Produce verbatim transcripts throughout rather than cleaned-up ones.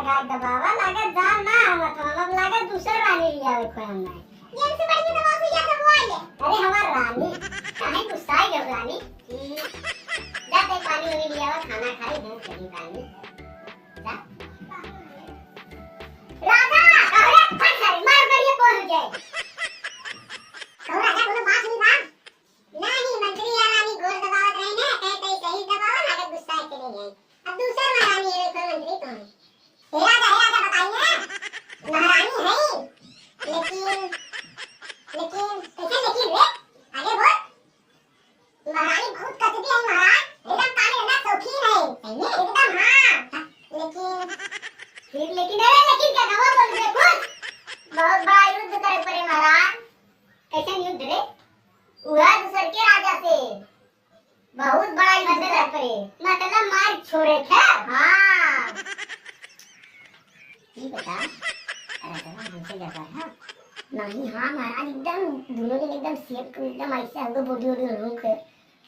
लगा दबावा, लागत जान ना आवत हो, अब लागत दूसर रानी लियावे कोई हमने। ये हमसे बढ़िया दबावा से या दबवा ले। अरे हमार रानी, काहे गुस्साई गयो रानी? हम्म, जा ते पानी उनी लियावा, खाना खाई, भूख लगी रानी। जा। राजा, अरे फट सारी, मार कर ये बोल जाए। कहू राजा, कोनो बात नहीं बा? नाही, मंत्री या रानी गोर दबावत रहे ना, कहे तई सही दबावा, लागत गुस्सा चले जाए। अब दूसर महारानी है, देखो मंत्री कौन है? हे राजा, हे राजा, बताइए ना। महारानी है, लेकिन, लेकिन, कैसे लेकिन रे? आगे बोल। महारानी बहुत कचरी है महाराज, एकदम काम धंधा शौकीन है। सही में? एकदम हाँ। लेकिन, फिर लेकिन, अरे लेकिन क्या खबर बोल दे कुछ? बहुत बड़ा युद्ध करे पड़े महाराज। कैसन युद्ध रे? उहे दूसर के राजा से। बहुत बड़ा युद्ध कर पड़े। मतलब मार छोड़े थे? हाँ। ई बता, राजवा हमसे ज्यादा है? नहीं, हाँ महाराज, एकदम दोनों जन एकदम सेब के एकदम ऐसे हमको body वोडी रूख है।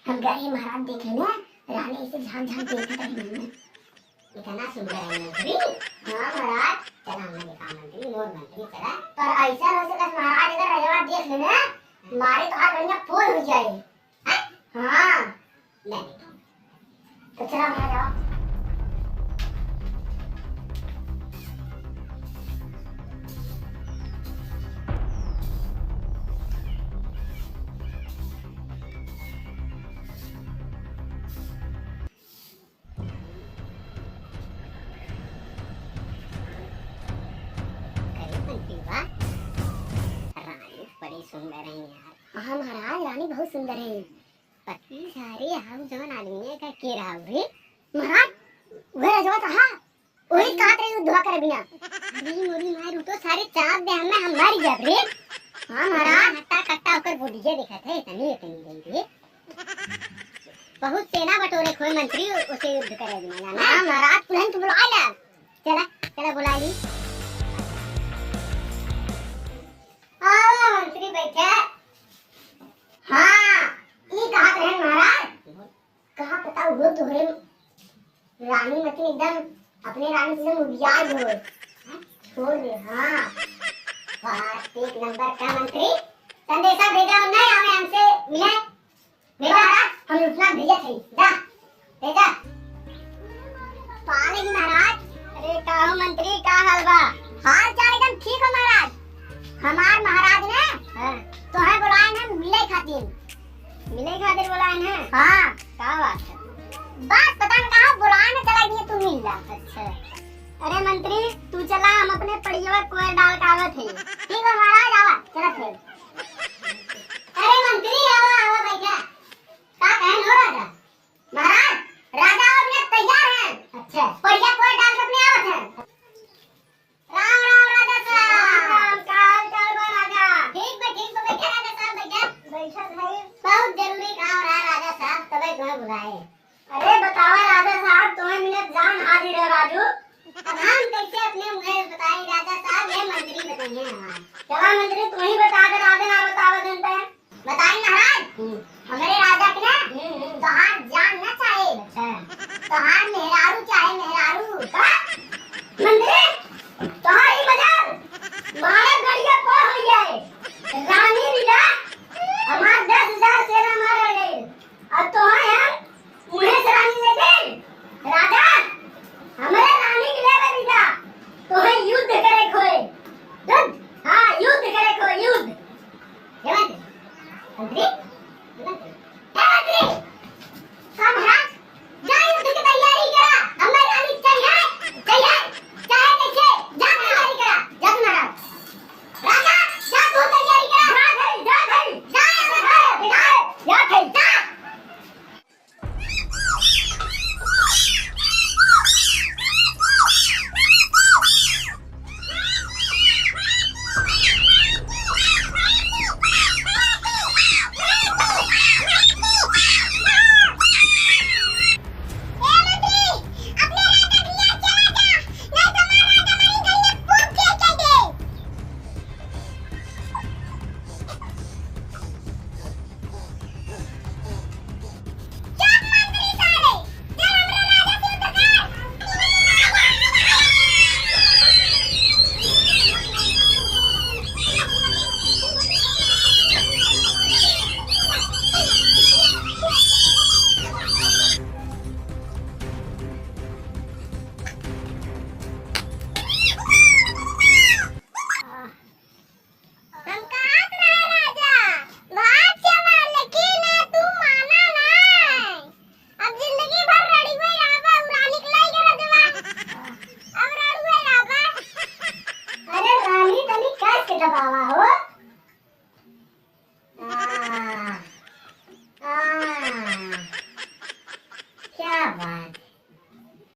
हम गए महाराज देखे ना, रानी ऐसे झांक झांक देखत रही हमने। इतना सुंदर है मंत्री। हाँ महाराज, चला हमने देखा मंत्री, मोर मंत्री चला। पर ऐसा हो सकत महाराज, अगर रजवा देख लेना, मारे तो हाथ बढ़िया फोड़ हो जाए। हाँ? हाँ। ले। तो चला महाराज आओ। अरे बंटी बा, रानी बड़ी सुंदर है यार। हाँ महाराज, रानी बहुत सुंदर है। पति सारी हम जवन आदमी का के रहा रे? महाराज, वह रजवा कहा? वही कहत रही युद्ध करे बिना। अरे मोरी मार, उ तो सारे चाप दे हमें, हम मर गए रे। हाँ महाराज। हट्टा कट्टा ओकर बोलिए देखत है, इतनी इतनी गई रे। बहुत सेना बटोरे खोए मंत्री, उसे युद्ध करे बिना जाना। हाँ महाराज, तुरंत बुला ला। चला, चला बुला ली। आवा मंत्री बैठा। हाँ, ई कहत रहे महाराज। कहा पता वो तोहरे रानी मतिन एकदम अपने रानी से एकदम उबिया गयो। छोड़ दे, हाँ। वाह, एक नंबर का मंत्री। संदेशा भेजा और नहीं आवे हमसे मिले। भेजा, हम लुटना भेजा थे। जा, भेजा। पाले जी महाराज। अरे का हो मंत्री, का हाल बा? हाल चाल एकदम ठीक हो महाराज। हमार महाराज ने हाँ। तोहे बुलाए हैं मिले खातिर। मिले खातिर बोलाए हैं? हाँ। का बात है? बस पता न कहाँ बोलाए न चला गया तू मिल ला। अच्छा। अरे मंत्री, तू चला, हम अपने पड़ियवा कोयर डाल के आवत है। ठीक है महाराज, आवा, चलत है। अरे मंत्री, आवा, आवा बैठा। का कहे नो राजा? महाराज, राजा अभी तैयार हैं। अच्छा। पड़िया कोयर डाल के अपने आवत हैं। राम राम राजा साहब। राम, का हाल चाल बा राजा? ठीक बा, ठीक बा, बैठा राजा साहब, बैठा। बैठा भाई। बहुत जरूरी काम रहा राजा साहब, तबे तुम्हें बुलाए। अरे बतावा राजा साहब, तुम्हें मिलत जान हाजिर है राजू। अब हम कैसे अपने मुँह बताए राजा साहब, ये मंत्री बताइए हमारे। चला मंत्री, तू ही बता दे, राजा ना बतावा देन पे। बताई महाराज, हम्म। हमरे राजा के ना हम्म, हम्म। तोहार जान ना चाहे। अच्छा। तोहार मेहरारू चाहे, मेहरारू। का? मंत्री, तोहार ई मजाल मारे गड़िया पर हो जाए। रानी बिना हमार दस हजार सेना मार गए। अब तोहार हम उहे से रानी लेके, राजा, हमरे रानी के लेवे दीदा, तोहे युद्ध करे खोए। युद्ध? हाँ, युद्ध करे खोए, युद्ध। हे मंत्री, मंत्री, हे मंत्री, हे मंत्री, का महाराज, जा युद्ध की तैयारी बाबा हो।